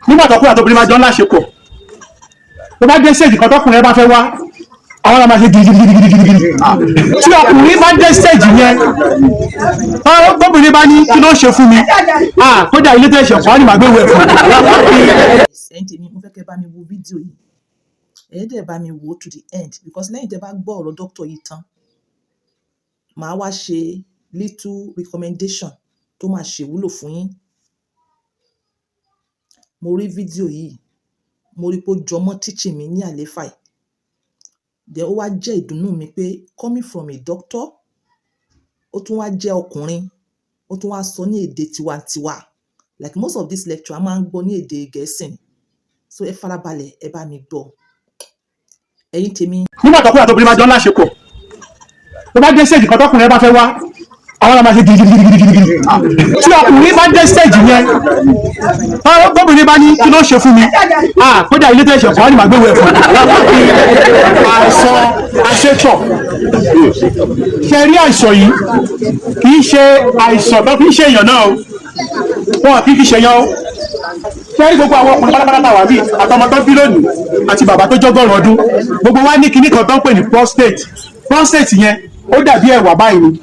Nígbà tọkùnrin àtobìnrin máa jọ ń láṣepọ̀, tó bá dé stage kan, tọkùnrin ẹ bá fẹ́ wá, àwọn náà máa ṣe gidigidigidigidi. Tí ọkùnrin bá dé stage yẹn, tóbìnrin bá ní kí ló ṣe fún mi, kódà ilé tẹ̀ ṣẹ̀ kọ́ ni màá gbé wẹ̀ fún. Ẹ̀yin tèmi, mo fẹ́ kẹ́ bá mi wo fídíò yìí. Ẹ dẹ̀ bá mi wò ó to the end, because lẹ́yìn tẹ́ bá gbọ́ ọ̀rọ̀ doctor yìí tán, màá wá ṣe little recommendation tó máa ṣèwúlò fún yín. Mo rí fídíò yìí, mo rí pé ó jọmọ́ teaching mi ní àléfà yìí. Then ó wá jẹ́ ìdùnnú mi pé coming from a doctor, ó tún wá jẹ́ ọkùnrin, ó tún wá sọ ní èdè tiwantiwa. Like most of this lecture, a máa ń gbọ́ ní èdè Gẹ̀ẹ́sì. So ẹ farabalẹ̀, ẹ bá mi gbọ́. Ẹ̀yin tèmi. Nígbà tọkùnrin àtobìnrin máa jọ ń láṣepọ̀, tó bá dé stage kan, tọkùnrin ẹ bá fẹ́ wá, àwọn náà máa ṣe gidigidigidigidi. Tí ọkùnrin bá dé stage yẹn, tóbìnrin bá ní kí ló ṣe fún mi, kódà ilé tẹ̀ ṣẹ̀ kọ́ ni màá gbé wẹ̀ fún. Àìsàn àṣetọ̀, ṣe rí àìsàn yìí, kì í ṣe àìsàn tó fi ń ṣe èèyàn náà o. Wọn kì í fi ṣèyàn o. Ṣe rí gbogbo àwọn ọkùnrin pátápátá wà bíi àtọmọ tó bí lónìí àti bàbá tó jọ́gọ́rùn ọdún, gbogbo wa ní kinní kan tó ń pè ní prostate. Prostate yẹn, ó dàbí ẹ̀wà báyìí ni.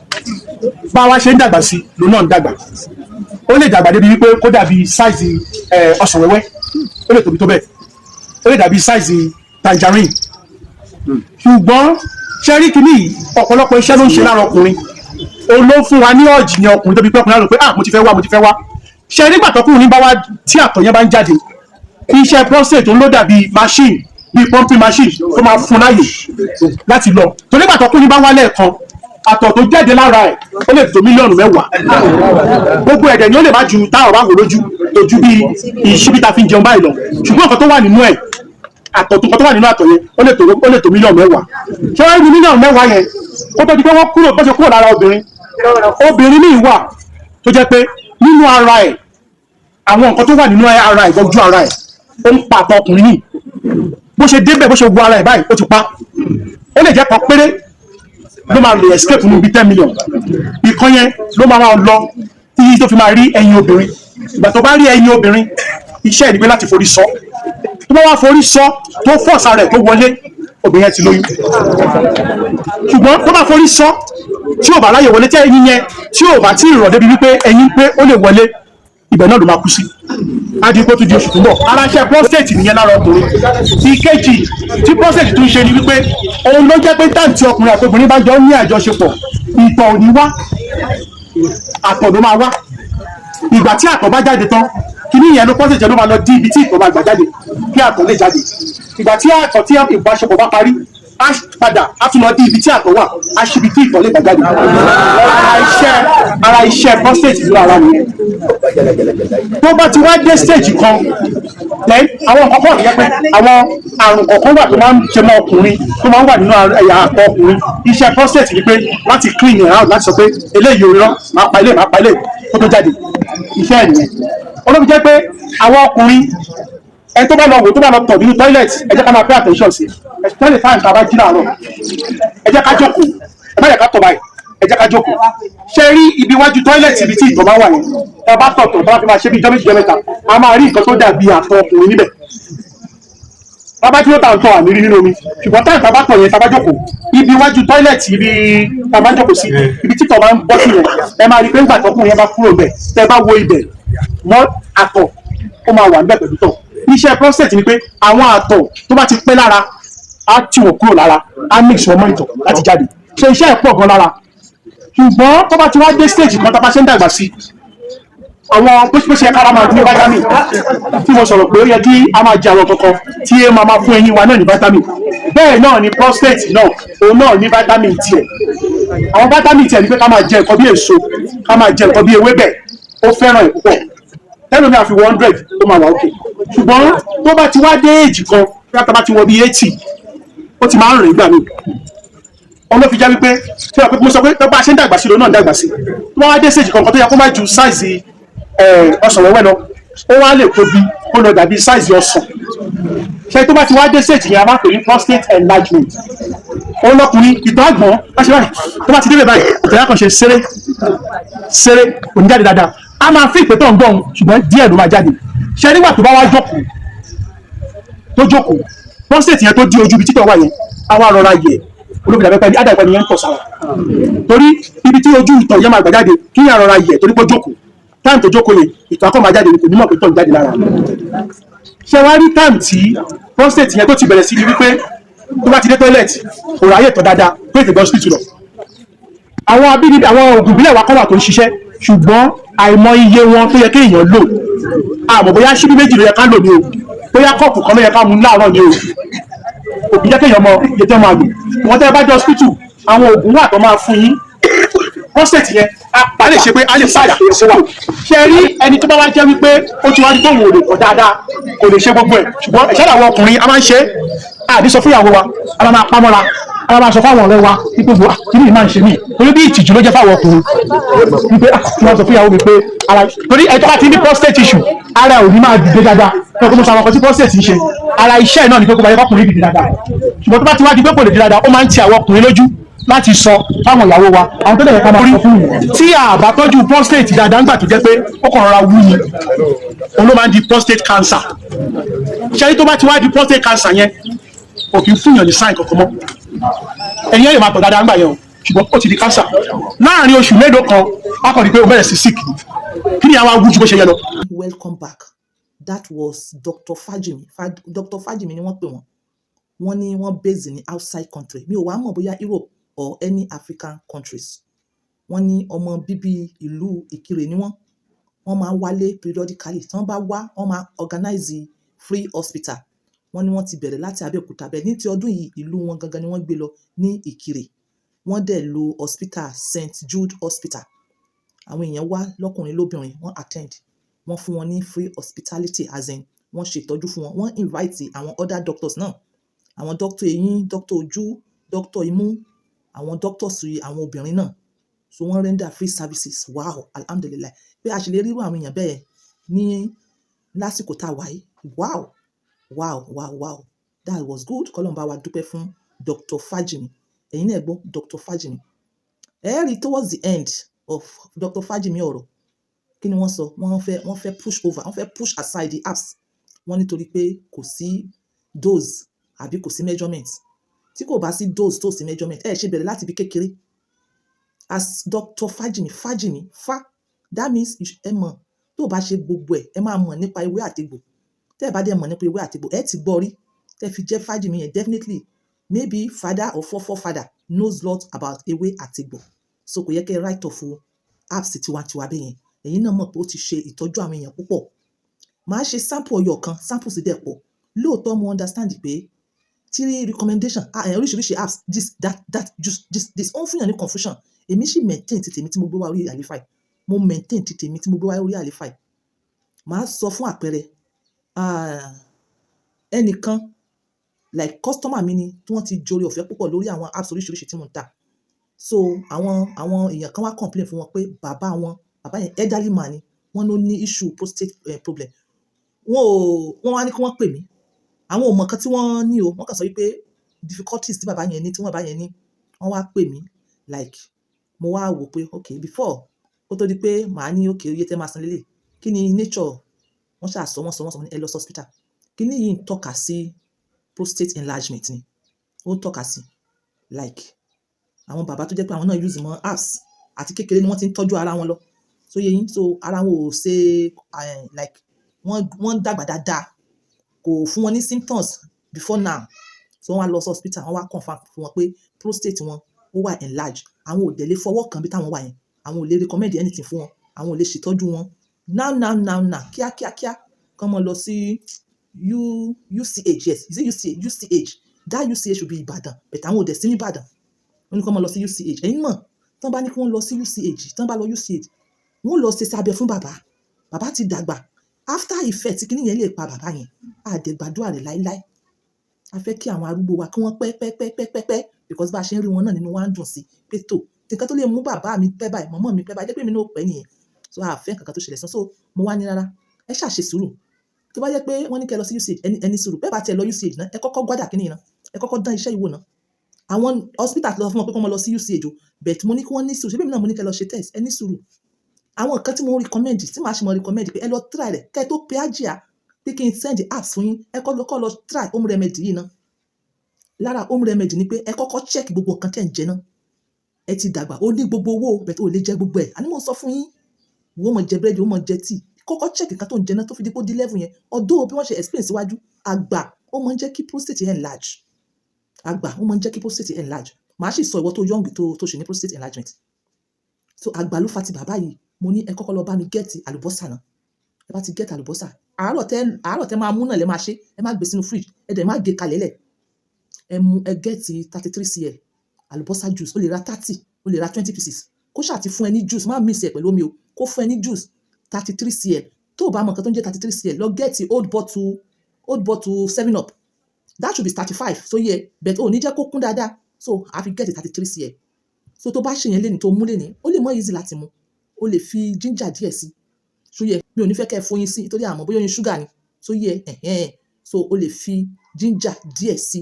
Bá wa ṣe ń dàgbà sí lòun náà ń dàgbà. Ó lè dàgbà débi wípé kó dàbí size ọsàn wẹ́wẹ́, ó lè tóbi tó bẹ́ẹ̀, ó lè dàbí size tangerine. Ṣùgbọ́n ṣe rí kinní yìí, ọ̀pọ̀lọpọ̀ iṣẹ́ ló ń ṣe lára ọkùnrin. Òun ló fún wa ní ọ̀jì ní ọkùnrin tó fi pé ọkùnrin á rò pé, "Ah, mo ti fẹ́ wá, mo ti fẹ́ wá." Ṣe nígbà tọkùnrin bá wá, tí àtọ̀ yẹn bá ń jáde, iṣẹ́ prostate òun ló dàbí machine, bíi pumping machine tó máa fún láàyè láti lọ. Torí nígbà tọkùnrin bá wá lẹ́ẹ̀kan, àtọ̀ tó jáde lára ẹ̀, ó lè tó 10 mílíọ̀nù. Gbogbo ẹ̀dẹ̀ ni ó lè má ju táwọn bá wò lójú tó ju bí ìṣíbí ta fi ń jẹun báyìí lọ. Ṣùgbọ́n nǹkan tó wà nínú ẹ̀, àtọ̀ tó nǹkan tó wà nínú àtọ̀ yẹn, ó lè tó 10 mílíọ̀nù. Ṣé wọ́n rí 10 mílíọ̀nù yẹn, kó tó di pé wọ́n kúrò, bó ṣe kúrò lára obìnrin, obìnrin míì wà tó jẹ́ pé nínú ara ẹ̀, àwọn nǹkan tó wà nínú ara ẹ̀, gbọ́jú ara ẹ̀, ó ń pa àtọ̀ ọkùnrin míì. Bó ṣe débẹ̀, bó ṣe wọ ara ẹ̀ báyìí, ó ti pa. Ó lè jẹ́ kan péré ló máa lè escape nínú bíi 10 million. Ìkan yẹn ló máa máa lọ títí tó fi máa rí ẹyin obìnrin. Ìgbà tó bá rí ẹyin obìnrin, iṣẹ́ ẹ̀ ni pé láti forí sọ. Tó bá wá forí sọ, tó force rẹ̀ tó wọlé, obìnrin yẹn ti lóyún. Ṣùgbọ́n tó bá forí sọ, tí ò bá ráyè wọlé, tí ẹyin yẹn tí ò bá tí ì rọ̀ débi wípé ẹyin pé ó lè wọlé, ibẹ̀ náà ló máa kú sí. Á di kó tún di oṣù tó ń bọ̀. Ara iṣẹ́ prostate nìyẹn lára ọkùnrin. Ìkejì tí prostate tún ṣe ni wípé òun ló jẹ́ pé táǹtì ọkùnrin àti obìnrin bá jọ ní àjọṣepọ̀, ìtọ̀ ò ní wá, àtọ̀ ló máa wá. Ìgbà tí àtọ̀ bá jáde tán, kíní yẹn ló, prostate ló máa lọ dí ibi tí ìtọ̀ máa gbà jáde kí àtọ̀ lè jáde. Ìgbà tí àtọ̀, tí ìbáṣepọ̀ bá parí, á padà, á tún lọ dí ibi tí àtọ̀ wà, á ṣíbi tí ìtọ̀ lè gbà jáde. Ara iṣẹ́ prostate nínú ara nìyẹn. Tó bá ti wá dé stage kan, then àwọn nǹkan kan wà tó jẹ́ pé àwọn àrùn kọ̀ọ̀kan wà tó máa ń ṣe mọ́ ọkùnrin, tó máa ń wà nínú ẹ̀yà àtọ̀ ọkùnrin. Iṣẹ́ prostate ni pé láti clean it out, láti sọ pé eléyìí ò rán, máa pa ilé, máa pa ilé kó tó jáde. Iṣẹ́ ẹ̀ nìyẹn. Olóbi jẹ́ pé àwọn ọkùnrin, ẹni tó bá lọ wò, tó bá lọ tọ̀ nínú toilet, ẹ jẹ́ ká máa pay attention sí, especially time tá a bá jí láàárọ̀. Ẹ jẹ́ ká jókòó, ẹ má yẹ ká tọ̀ báyìí, ẹ jẹ́ ká jókòó. Ṣé rí ibi iwájú toilet, ibi tí ìtọ̀ bá wà yẹn, tá a bá tọ̀ tọ̀, tá a bá fi máa ṣe bí ijọ́ 2, ijọ́ 3, a máa rí nǹkan tó dàbí àtọ̀ ọkùnrin níbẹ̀. Bàbá tí ó tà ń tọ̀, àmì rí nínú omi. Ṣùgbọ́n táyà tá a bá tọ̀ yẹn, tá a bá jókòó, ibi iwájú toilet, ibi tá a bá jókòó sí, ibi títọ̀ máa ń bọ́ sí yẹn, ẹ máa rí pé ńgbà tọkùnrin yẹn bá kúrò bẹ̀, tẹ́ bá wo ibẹ̀ mọ́, àtọ̀ ó máa wà níbẹ̀ pẹ̀lú tọ̀. Iṣẹ́ prostate ni pé àwọn àtọ̀ tó bá ti pẹ́ lára, á tì wọ́n kúrò lára, á mix wọn mọ́ ìtọ̀ láti jáde. So iṣẹ́ ẹ̀ pọ̀ gan lára. Ṣùgbọ́n tó bá ti wá dé stage kan, tá a bá ṣe ń dàgbà sí, àwọn bó ṣe kára máa ní vitamin tí mo sọ̀rọ̀ pé ó yẹ kí a máa jẹ, àwọn kankan tí ẹ máa máa fún eyín wa náà ní vitamin, bẹ́ẹ̀ náà ni prostate náà, òun náà ní vitamin tiẹ̀. Àwọn vitamin tiẹ̀ ni pé ká máa jẹ nǹkan bí èso, ká máa jẹ nǹkan bí ewébẹ̀. Ó fẹ́ràn ẹ̀ púpọ̀. Tẹ́lẹ̀ mi àfi 100, ó máa wà òkè. Ṣùgbọ́n tó bá ti wá dé age kan, bí a bá ti wọ bí 80, ó ti máa ń rìn gbà mí. Ọmọ fi já wípé tí wọ́n pé mo sọ pé tó bá ṣe ń dàgbà sí, lòun náà ń dàgbà sí. Tó bá wá dé stage kankan, tó yẹ kó má ju size ọsàn wẹ́wẹ́ lọ, ó wá lè tóbi, kó lọ dàbí size ọsàn. Ṣe tó bá ti wá dé stage yẹn, a máa ń pè ní prostate enlargement. Òun lọkùnrin, ìtọ̀ àgbọ̀n bá ṣe báyìí, tó bá ti débẹ̀ báyìí, ìtọ̀ yà kàn ṣe ṣeré ṣeré, kò ní jáde dáadáa. A máa fi ìpè tó ń gbọ̀n, ṣùgbọ́n díẹ̀ ló máa jáde. Ṣe nígbà tó bá wá jókòó, tó jókòó, prostate yẹn tó di ojú ibi títọ̀ wà yẹn á wá rọra yẹ. Olóbìnrin abẹ́pẹ́ ní ádàpẹ́ ni yẹn ń tọ̀ sára, torí ibi tí ojú ìtọ̀ yẹn máa gbà jáde, kí yẹn rọra yẹ, torí pé ó jókòó. Time tó jókòó yẹn, ìtọ̀ akọ́ máa jáde, kò ní mọ̀ pé tọ̀ ń jáde lára. Ṣé wá rí time tí prostate yẹn tó ti bẹ̀rẹ̀ sí ní wípé tó bá ti dé toilet, kò ráyè tọ̀ dáadáa, pé ètè gbọ́ hospital lọ. Àwọn abínibí, àwọn oògùn ìbílẹ̀ wa kọ́ wà tó ń ṣiṣẹ́, ṣùgbọ́n àìmọ̀ iye wọn tó yẹ kéèyàn lò. Àmọ́ bóyá ṣíbí 2 ló yẹ ká lò ní o, bóyá cup kan ló yẹ ká mu láàárọ̀ ní o, òbí jẹ́ kéèyàn mọ iye tó máa lò. Wọ́n tẹ́ bá dé hospital, àwọn oògùn wà tó máa fún yín, prostate yẹn a lè ṣe pé a lè padà sí wa. Ṣe rí ẹni tó bá wá jẹ́ wípé ó ti wá rí tóun ò lè kọ̀ dáadáa, kò lè ṣe gbogbo ẹ̀, ṣùgbọ́n ẹ̀ṣẹ́ àwọn ọkùnrin a máa ń ṣe é, àdí sọ fún ìyàwó wa, a máa pamọ́ra, a máa sọ fáwọn ọ̀rẹ́ wa wípé bò kí ni máa ń ṣe mí, torí bí ìtìjú ló jẹ́ fáwọn ọkùnrin wípé kí wọ́n sọ fún ìyàwó mi pé ara, torí ẹ̀ tó bá ti ní prostate issue, ara ò ní máa dìde dáadáa. Fún ọkọ̀ mo sọ àwọn ọkọ̀ tí prostate ń ṣe, ara iṣẹ́ náà ni pé kó bá yẹ kọkùnrin dìde dáadáa, ṣùgbọ́n tó bá ti wá di pé kò lè dìde dáadáa, ó máa ń ti àwọn ọkùnrin lójú láti sọ fáwọn ìyàwó wa. Àwọn tó dẹ̀ yẹ ká máa sọ fún yìí, tí a bá tọ́jú prostate dáadáa ńgbà tó jẹ́ pé ó kàn rọra wú ni, òun ló máa ń di prostate cancer. Ṣẹ́rí tó bá ti wá di prostate cancer yẹn, kò kí ń fúnyàn ní sign kankan mọ́. Ẹ̀yin ẹ̀ lè máa tọ̀ dáadáa ńgbà yẹn o, ṣùgbọ́n ó ti di cancer. Láàárín oṣù mélòó kan, a kàn rí pé ó bẹ̀rẹ̀ sí sick, kí ni àwọn awújú bó ṣe yẹ lọ. Welcome back. That was Dr. Fajimi. Dr. Fajimi ni wọ́n pè wọ́n. Wọ́n ní wọ́n base ní outside country. Mi ò wá mọ̀ bóyá Europe or any African countries. Wọ́n ní ọmọ bíbí ìlú Ìkirè ni wọ́n. Wọ́n máa ń wálé periodically. Tí wọ́n bá wá, wọ́n máa organize free hospital. Wọ́n ní wọ́n ti bẹ̀rẹ̀ láti Abẹ́òkúta bẹ́ẹ̀. Ní ti ọdún yìí, ìlú wọn gangan ni wọ́n gbé lọ ní Ìkirè. Wọ́n dẹ̀ lo hospital, St Jude Hospital. Àwọn èèyàn wá lọ́kùnrin lóbìnrin, wọ́n attend. Wọ́n fún wọn ní free hospitality, as in wọ́n ṣe ìtọ́jú fún wọn. Wọ́n invite àwọn other doctors náà, àwọn doctor eyín, doctor ojú, doctor imú, àwọn doctors àwọn obìnrin náà. So wọ́n render free services. Wow, alhamdulillah pé a sì lè rírú àwọn èèyàn bẹ́ẹ̀ ní lásìkò tá a wà yìí. Wow, that was good. Kọ́lọ́run bá wa dúpẹ́ fún Dr. Fajimi. Ẹ̀yin náà gbọ́ Dr. Fajimi. Ẹ rí towards the end of Dr. Fajimi ọ̀rọ̀, kí ni wọ́n sọ? Wọ́n fẹ́ push over, wọ́n fẹ́ push aside the herbs. Wọ́n nítorí pé kò sí dose àbí kò sí measurement. Tí kò bá sí dose tó sí measurement, ẹ ṣe bẹ̀rẹ̀ láti ibi kékeré. As Dr. Fajimi, Fajimi fa, that means ẹ mọ̀ tó o bá ṣe gbogbo ẹ̀, ẹ máa mọ̀ nípa ewé àtegbò. Tẹ́ ẹ bá dẹ̀ mọ̀ nípa ewé àtegbò, ẹ ti gbọ́ rí. Tẹ́ fi jẹ́ Fajimi yẹn, definitely maybe father or forefather knows lot about ewé àtegbò. So kò yẹ kẹ́ write off herbs tiwantiwa bẹ́ẹ̀ yẹn. Ẹ̀yin náà mọ̀ pé ó ti ṣe ìtọ́jú àwọn èèyàn púpọ̀. Màá ṣe sample ọyọ kan, sample sì dẹ̀ pọ̀. Lóòótọ́, mo understand pé three recommendation, oríṣiríṣi herbs, this, that, that, just this, this, ó ń fún yàn ní confusion. Èmi sì maintain ti tèmi tí mo gbé wá orí àléfà yìí. Mo maintain ti tèmi tí mo gbé wá orí àléfà yìí. Màá sọ fún àpẹẹrẹ, ẹnìkan like customer mi ni, tí wọ́n ti jore ọ̀fẹ́ púpọ̀ lórí àwọn herbs oríṣiríṣi tí mò ń tà. So àwọn èèyàn kan wá complain fún wọn pé bàbá wọn, bàbá yẹn elderly man ni, wọ́n ló ní issue prostate problem. Wọ́n ò, wọ́n wá ní kí wọ́n pè mí. Àwọn ò mọ̀ nǹkan tí wọ́n ní o. Wọ́n kàn sọ wípé difficulties tí bàbá yẹn ní, tí wọ́n bàbá yẹn ní. Wọ́n wá pè mí, like mo wá wò pé okay, before kó tó di pé màá ní okay, iye tẹ́ máa san lélẹ̀, kí ni nature? Wọ́n ṣà sọ, wọ́n sọ, wọ́n sọ, ẹ lọ sí hospital. Kí ni yìí ń tọ́ka sí? Prostate enlargement ni ó ń tọ́ka sí. Like àwọn bàbá tó jẹ́ pé àwọn náà use mọ́ herbs àti kékeré ni wọ́n ti ń tọ́jú ara wọn lọ. So yé yín, so ara wọn ò ṣe like wọ́n dàgbà dáadáa, kò fún wọn ní symptoms before now. So wọ́n wá lọ sí hospital, wọ́n wá confirm fún wọn pé prostate wọn ó wà enlarged. Àwọn ò dẹ̀ lè fọwọ́ kan bí táwọn wà yẹn. Àwọn ò lè recommend anything fún wọn. Àwọn ò lè ṣètọ́jú wọn. Now, now, now, now, kíá, kíá, kíá, kán mọ́ lọ sí UCH. Yes, is it UCH? UCH. That UCH should be Ìbàdàn, but àwọn ò dẹ̀ sí ní Ìbàdàn. Wọ́n ní kán mọ́ lọ sí UCH. Ẹ̀yin mọ̀, tí wọ́n bá ní kí wọ́n lọ sí UCH, tí wọ́n bá lọ UCH, wọ́n lọ ṣe abẹ fún bàbá. Bàbá ti dàgbà. After effect kíní yẹn lè pa bàbá yẹn. A dẹ̀ gbàdúrà rẹ̀ láíláí. A fẹ́ kí àwọn arúgbó wa kí wọ́n pẹ́, pẹ́, pẹ́, pẹ́, pẹ́, pẹ́, because bá a ṣe ń rí wọn náà nínú wa ń dùn sí pé tó nǹkan tó lè mú bàbá mi pẹ́ báyìí, mọ̀mọ́ mi pẹ́ báyìí, jẹ́ pé èmi náà ó pẹ́ nìyẹn. So a fẹ́ nǹkan kan tó ṣẹlẹ̀ sí. So mo wá ní rárá, ẹ ṣáà ṣe sùúrù. Tó bá jẹ́ pé wọ́n ní kí ẹ lọ sí UCH, ẹni sùúrù. Bẹ́ẹ̀ bá tiẹ̀ lọ UCH náà, ẹ kọ́kọ́ gbádà kíní yìí náà, ẹ kọ́kọ́ dán iṣẹ́ ìwò náà. Àwọn hospital lọ fún wọn pé kí wọ́n lọ sí UCH o, but mo ní kí wọ́n ní sùúrù. Ṣé bí èmi náà mo ní kí ẹ lọ ṣe test? Ẹ ní sùúrù. Àwọn nǹkan tí mo recommend, tí màá ṣe mo recommend pé ẹ lọ try rẹ̀ kẹ́ ẹ tó pe Hajia pé kí n send apps fún yín. Ẹ kọ́ lọ try home remedy yìí ná. Lára home remedy ni pé ẹ kọ́kọ́ check gbogbo nǹkan tẹ́ ń jẹ náà. Ẹ ti dàgbà, ó ní gbogbo owó bẹ́ẹ̀ tó lè jẹ gbogbo ẹ̀. Àní mo sọ fún yín, wọ́n mọ̀ jẹ búrẹ́dì, wọ́n mọ̀ jẹ tíì. Kọ́kọ́ check nǹkan tó ń jẹ náà tó fi di pé ó di level yẹn. Although bí wọ́n ṣe explain síwájú, àgbà ó máa ń jẹ́ kí prostate enlarge. Àgbà ó máa ń jẹ́ kí prostate enlarge. Màá sì sọ ìwọ tó young tó ṣe ní prostate enlargement. So àgbà ló fa ti bàbá yìí. Mo ní ẹ kọ́kọ́ lọ bá mi get àlùbọ́sà náà. Ẹ bá ti get àlùbọ́sà, àárọ̀ tẹ máa mú náà lẹ máa ṣe. Ẹ má gbé sínú fridge, ẹ dẹ̀ má gé kalẹ̀ lẹ̀. Ẹ mú, ẹ get 33 cl àlùbọ́sà juice. O lè ra 30, o lè ra 20 pieces. Kó ṣáà ti fún ẹ ní juice, má mix ẹ pẹ̀lú omi o. Kó fún ẹ ní juice 33 cl. Tó o bá mọ nǹkan tó ń jẹ́ 33 cl, lọ get old bottle 7 Up. That should be 35, so yẹ, but o ní jẹ́ kó kún dáadáa, so a fi get 33 cl. So tó bá ṣe yẹn léni, tó mú léni, ó lè mọ́ easy láti mu. O lè fi ginger díẹ̀ sí, so yẹ. Mi ò ní fẹ́ kẹ́ ẹ foyin sí, nítorí àmọ́ bóyá oyin ṣúgà ni, so yẹ ẹ̀hẹ́n. So o lè fi ginger díẹ̀ sí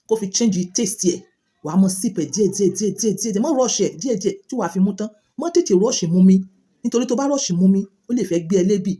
kó fi change taste ẹ̀. Wàá mọ sip ẹ̀ díẹ̀ díẹ̀ díẹ̀ díẹ̀ díẹ̀ díẹ̀. Mọ́ rush ẹ̀, díẹ̀ díẹ̀ tí wàá fi mú tán. Mọ́ tètè rush mú mi, nítorí tó bá rush mú mi, ó lè fẹ́ gbé ẹ lébi.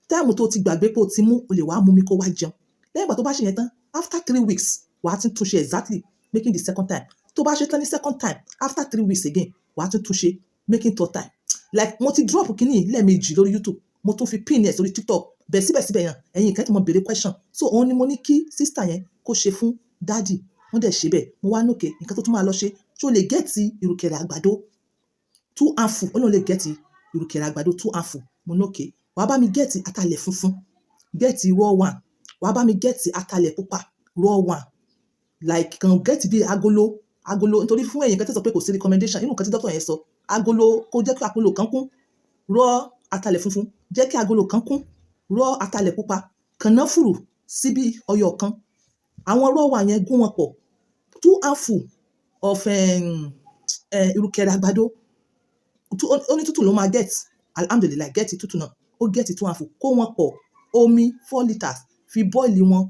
Time tó ti gbàgbé pé o ti mú, o lè wàá mú mi kó wá jẹun. Lẹ́yìn ìgbà tó bá ṣe yẹn tán, after 3 weeks, wàá tún tún ṣe exactly, making the second time. Tó bá ṣe tán ní second time, after 3 weeks again, wàá tún tún ṣe, making third time. Like mo ti drop kínní lẹ́ẹ̀mejì lórí YouTube, mo tún fi pin ẹ̀ sórí TikTok bẹ́ẹ̀. Síbẹ̀síbẹ̀ yẹn, ẹ̀yin ìkẹ́ tí mo béèrè question. So òun ni mo ní kí sister yẹn kó ṣe fún daddy. Wọ́n dẹ̀ ṣe bẹ́ẹ̀. Mo wá nókè nǹkan tó tún máa lọ ṣe, ṣé o lè get ìrùkẹ̀rẹ̀ àgbàdo two handful? Ó lóun lè get ìrùkẹ̀rẹ̀ àgbàdo two handful. Mo nókè, wàá bá mi get atalẹ̀ funfun, get raw one. Wàá bá mi get atalẹ̀ pupa raw one, like kan get bí agolo agolo, nítorí fún ẹ̀yin kan tẹ́ sọ pé kò sí recommendation inú nǹkan tí doctor yẹn sọ. Agolo, kó jẹ́ kí agolo kan kún raw atalẹ̀ funfun, jẹ́ kí agolo kan kún raw atalẹ̀ pupa, kànáfùrù síbí ọyọ kan. Àwọn raw one yẹn, gún wọn pọ̀. Two handful of ìrùkẹ̀rẹ̀ àgbàdo. Ó ní tútù ló máa get. Alhamdulillahi, get tútù náà. Ó get two handful, kó wọn pọ̀. Omi 4 litres, fi boil wọn.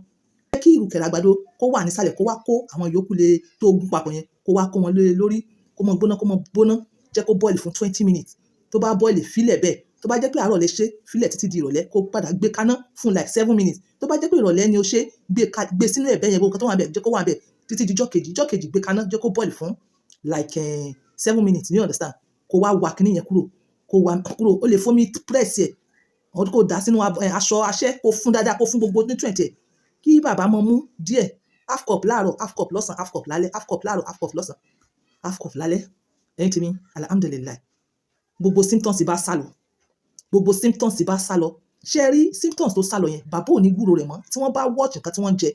Jẹ́ kí ìrùkẹ̀rẹ̀ àgbàdo kó wà nísàlẹ̀, kó wá kó àwọn yòókù lé tó gún papọ̀ yẹn, kó wá kó wọn lé lórí, kó mọ gbóná, kó mọ gbóná. Jẹ́ kó boil fún 20 minutes. Tó bá boil, filẹ̀ bẹ́ẹ̀. Tó bá jẹ́ pé àárọ̀ lè ṣe, filẹ̀ títí di ìrọ̀lẹ́, kó padà gbé kaná fún like 7 minutes. Tó bá jẹ́ pé ìrọ̀lẹ́ ni o ṣe, gbé sínú ẹ̀bẹ̀ yẹn, gbogbo nǹkan tó wà bẹ́ẹ̀, jẹ́ kó wà bẹ́ẹ̀ títí di ijọ́ kejì. Ijọ́ kejì, gbé kaná, jẹ́ kó boil fún like 7 minutes, you understand? Kó wá wá kíní yẹn kúrò, kó wá kúrò. Ó lè fomi press ẹ̀, or kó dà sínú aṣọ aṣẹ́, kó fún dáadáa, kó fún gbogbo nutrient ẹ̀. Kí bàbá mọ mú díẹ̀, half cup láàárọ̀, half cup lọ́sàn, half cup lálẹ́, half cup láàárọ̀, half cup lọ́sàn, half cup lálẹ́. Ẹ̀yin tèmi, alhamdulillahi, gbogbo symptoms bá sá lọ, gbogbo symptoms bá sá lọ. Ṣé ẹ rí symptoms tó sá lọ yẹn, bàbá ò ní gbúrò rẹ̀ mọ́. Tí wọ́n bá watch nǹkan tí wọ́n ń jẹ,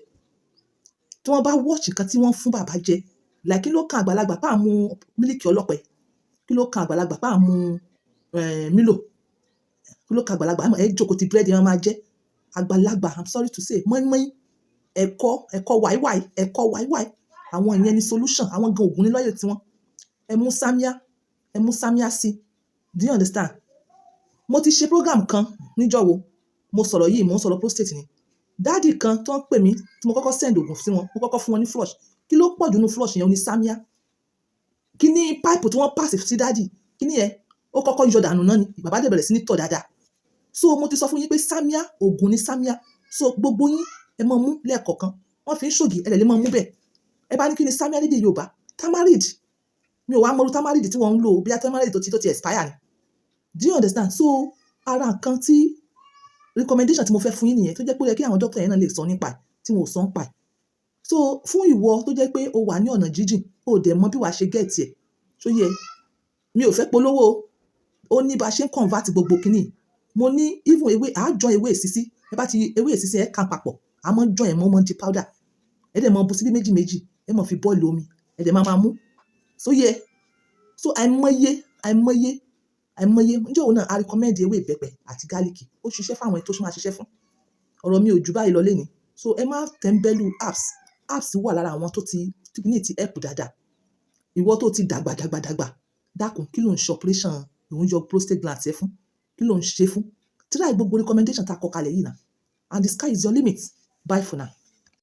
tí wọ́n bá watch nǹkan tí wọ́n fún bàbá jẹ, like kí ló kan àgbàlagbà pa mú mílìkì ọlọ́pẹ? Kí ló kan àgbàlagbà pa mú Milo? Kí ló kan àgbàlagbà? Ẹ jókòó ti búrẹ́dì, ẹ máa jẹ. Àgbàlagbà, I'm sorry to say, mọ́ínmọ́ín, ẹ̀kọ́, ẹ̀kọ́ wáíwáí, ẹ̀kọ́ wáíwáí, àwọn ìyẹn ni solution. Àwọn gan ògùn ní lọ́yẹ̀ tiwọn. Ẹ mú sámíà, ẹ mú sámíà sí. Do you understand? Mo ti ṣe program kan níjọ́ wo mo sọ̀rọ̀ yìí, mo ń sọ̀rọ̀ prostate ni. Daddy kan tó ń pè mí, tí mo kọ́kọ́ send ògùn sí wọn, mo kọ́kọ́ fún wọn ní flush. Kí ló pọ̀ jù nínú flush yẹn? Ó ní sámíà. Kí ní pipe tí wọ́n pass sí daddy, kí ní yẹn ó kọ́kọ́ yọ dànù náà ni bàbá dẹ̀ bẹ̀rẹ̀ sí ní tọ̀ dáadáa. So mo ti sọ fún yín pé sámíà, ògùn ní sámíà. So gbogbo yín, ẹ máa mú lẹ́ẹ̀kọ̀kan. Wọ́n fi ń ṣògì, ẹ lè lè máa mú bẹ́ẹ̀. Ẹ bá ní kí ni sámíà lédè Yorùbá? Tamarind. Mi ò wá mọ̀rú tamarind tí wọ́n ń lò, bí i tamarind tó ti expire ni. Do you understand? So ara nǹkan tí recommendation tí mo fẹ́ fún yín nìyẹn, tó jẹ́ pé ó yẹ kí àwọn doctor yẹn náà lè sọ nípa ẹ̀, tí wọn ò sọ nípa ẹ̀. So fún ìwọ tó jẹ́ pé o wà ní ọ̀nà jíjìn, o dẹ̀ mọ bí wàá ṣe get ẹ̀, tó yẹ, mi ò fẹ́ polówó. Ó ní bá ṣe ń convert gbogbo kínní. Mo ní even ewé àájọ, ewé èsísí, ẹ bá ti ewé èsísí, ẹ kàn papọ̀, a máa ń jọ ẹ̀ mọ́ mọ́ di powder. Ẹ dẹ̀ mọ bu síbí méjì méjì, ẹ mọ̀ fi boil omi, ẹ dẹ̀ máa máa mú. So yẹ, so àìmọye, àìmọye, àìmọye. Níjọ́ òun náà a recommend ewé ìbẹ́pẹ àti garlic. Ó ṣiṣẹ́ fún àwọn ẹni tó máa ṣiṣẹ́ fún. Ọ̀rọ̀ mi ò jù báyìí lọ lénìí. So ẹ má tẹ́ńbẹ́lú herbs. Herbs wà lára àwọn tó ti ní ti help dáadáa. Ìwọ tó ti dàgbà dàgbà dàgbà, dákun, kí ló ń ṣe operation ló ń yọ prostate gland ẹ fún? Kí ló ń ṣe fún? Try gbogbo recommendation tá a kọ kalẹ̀ yìí náà, and the sky is your limit. Bye for now.